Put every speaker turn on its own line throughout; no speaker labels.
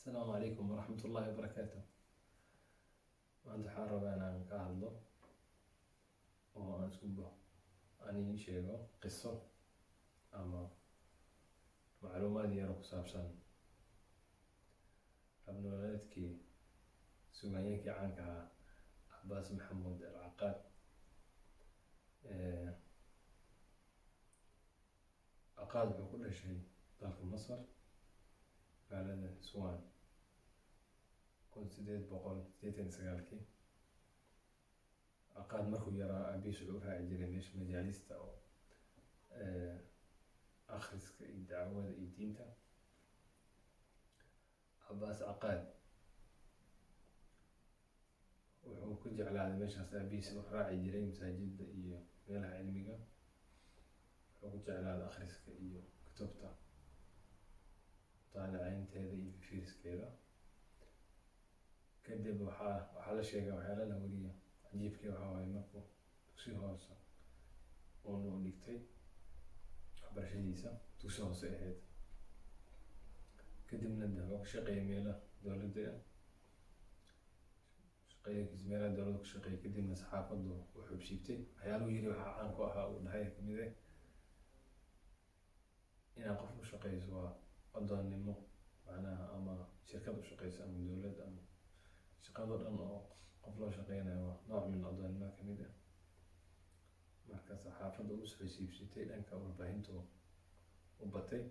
Asalaamu calaykum waraxmatullaahi wabarakaatu. Maanta waxaan rabaa inaan ka hadlo oo aan isku aan idiin sheego qiso ama macluumaad yar oo ku saabsan hab nololeedkii sugaanyaankii caanka ahaa, Cabaas Maxamuud Al Caqaad. Caqaad wuxuu ku dhashay dalka Masar, magaalada Swan, 1889-kii. Caqaad markuu yaraa, aabihiis wuxuu u raaci jiray meesha majaalista oo akhriska iyo dacwada iyo diinta. Cabaas Caqaad wuxuu ku jeclaaday meeshaas aabihiis u raaci jiray, masaajida iyo meelaha cilmiga. Wuxuu ku jeclaaday akhriska iyo kutubta mutaalaceynteeda iyo fiiriskeeda. Kadib waxaa la sheegaa, waxyaala la wariya cajiibkii waxaa waaye, markuu dugsi hoose uunu dhigtay, waxbarashadiisa dugsi hoose ahayd, kadibna de wuxuu ka shaqeeyay meelaha dowladda, shaqooyinkiisa meelaha dowladda ku shaqeeyay. Kadibna saxaafaddu u xubsiibtay. Waxyaaluhu yiri waxaa caan ku ahaa, uu dhahay kamid ah, inaad qof u shaqeyso waa addoonnimo, macnaha ama shirkad u shaqeyso ama dowlad ama shaqado dhan oo qof loo shaqeynayo waa nooc min addoonnimada kamid ah. Marka saxaafadda u xubsiibsatay, dhanka warbaahintu u batay,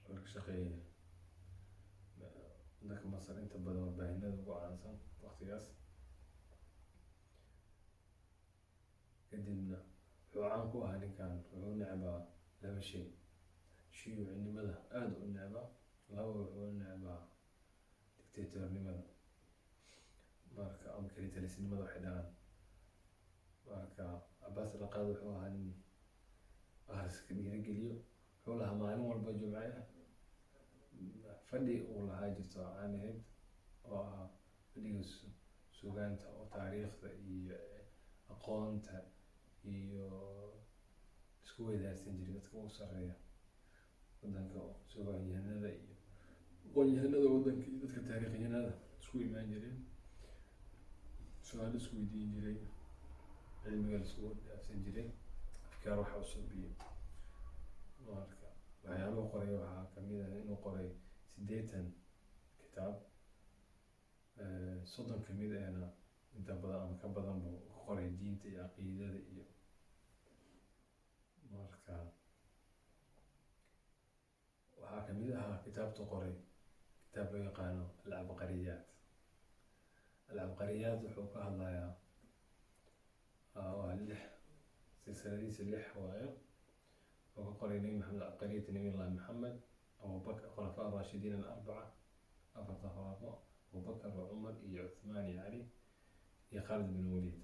wuxuu ka shaqeeyay wadanka Masar inta badan warbaahinada ugu caansan waqtigaas. Kadibna wuxuu caan ku ahaa ninkan, wuxuu necbaa laba shay: shuyuucinimada aada u necbaa, laba wuxuu necbaa dictatornimada, marka ama kalitalisnimada waxay dhahaan. Marka Cabaas Alaqaad wuxuu ahaa nin akhriska dhiirigeliyo. Wuxuu lahaa maalin walba Jumce ah fadhi uu lahaa jirto oo caan ahayd, oo ahaa fadhiga sugaanta oo taariikhda iyo aqoonta iyo isku weydaarsan jiray dadka ugu sarreeya wadanka, oo sugaanyahanada iyo aqoon-yahanada wadanka iyo dadka taariikhyahanada isku imaan jireen, su-aalo isku weydiin jiray, cilmiga la isku dhaafsan jiray, afkaar wax cusub. Iyo marka waxyaaluhu qoray waxaa kamid ah inuu qoray 80 kitaab, 30 kamid ahna inta badan ama ka badan buu ku qoray diinta iyo caqiidada. Iyo marka waxaa kamid ahaa kitaabtu qoray kitaab loo yaqaano Alcabqariyaat. Alcabqariyaat wuxuu ka hadlayaa, waa lix silsiladiisa, lix waayo. Wuxuu ka qoray Nebi Maxamed, cabqariyata Nabiyullahi Maxamed, Abubakar, khulafaa raashidiin alarbaca, afarta khulafo, Abubakar wa Cumar iyo Cuthmaan iyo Cali iyo Khalid bin Waliid.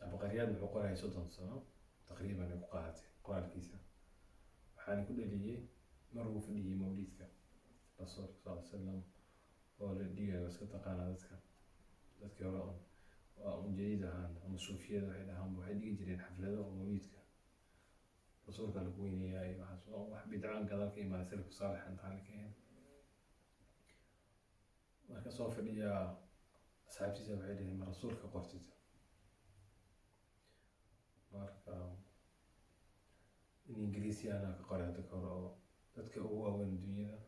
Cabqariyaad wuxuu qorayay 30 sano taqriiban ay ku qaadatay qoraalkiisa. Waxaana ku dhaliyey mar uu fadhiyey mawliidka rasuulka sal ly salam oo la dhigayo. Iska taqaanaa dadka, dadkii hore un waa un jadiid ahaan ama suufiyada waxay dhahaan, waxay dhigi jireen xaflado oo mawliidka rasuulka lagu weyneeyaa iyo waxaas, waa wax bidcaan gadaal ka imaada, salafku saalix intaan la keenin. Marka soo fadhiyaa, asxaabtiisa waxay dhaheen, "Ma rasuulka qortid?" Marka in Ingiriisiyaana ka qoray hadda ka hore oo dadka ugu waaweyn dunyada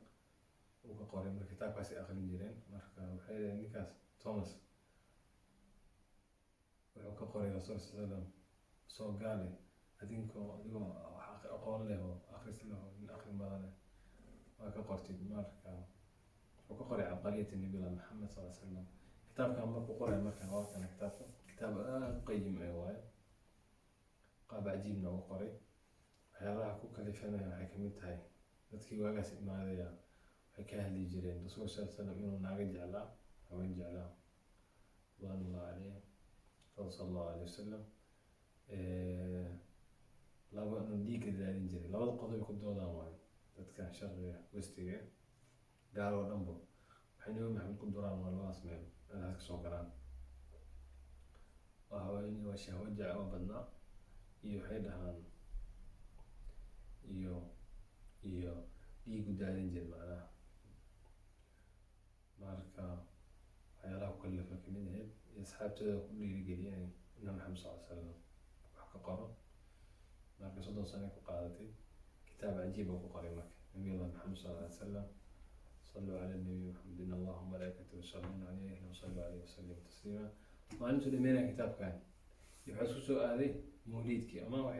uu ka qoray, marka kitaabkaasi aqrin jireen. Marka waxay dhaheen, ninkaas Thomas wuxuu ka qoray rasuul sal slam, soo gaale, adinkoo adigoo wax aqoon leh oo akhris leh oo nin aqrin badan leh waa ka qortid. Marka wuxuu ka qoray cabqariyata Nabiyullah Maxamed sal slam kitaabkan markuu qoray. Marka waa kana kitaabka, kitaab aada u qayim ah waaye, qaab cajiibna uga qoray. Waxyaalaha ku kalifanaya waxay kamid tahay, dadkii waagaas imaadaya waxay ka hadli jireen rasuulka sal slam inuu naaga jeclaa, haween jeclaa, ridwaanullah caleyh, sala allahu alayh wasalam. Laba, inuu dhiigga daadin jiray. Labada qodob ay ku doodaan waayo dadka sharqiga, westiga, gaal oo dhanbo, waxay Nabi Maxamed ku duraan waa labadaas meel, meelahaas kasoo galaan. Waa haweeney, waa shahwo jecel oo badnaa, iyo waxay dhahaan iyo Iyo dhiigu daadin jira macnaha. Marka waxyaalaha ku kalifa kamid ahayd iyo asxaabtooda ku dhiirigeliyay inay Nabi Maxamed sal ly salam wax ka qoro. Marka 30 sano ku qaadatay. Kitaab cajiib oo ku qoray marka Nabiy Allah Maxamed sal ly salam. صلوا على النبي محمد، إن الله وملائكته يصلون عليه، اللهم صل عليه وسلم تسليما. Maalintuu dhameynaya kitaabkan waxaa isku soo aaday mawliidkii ama waxay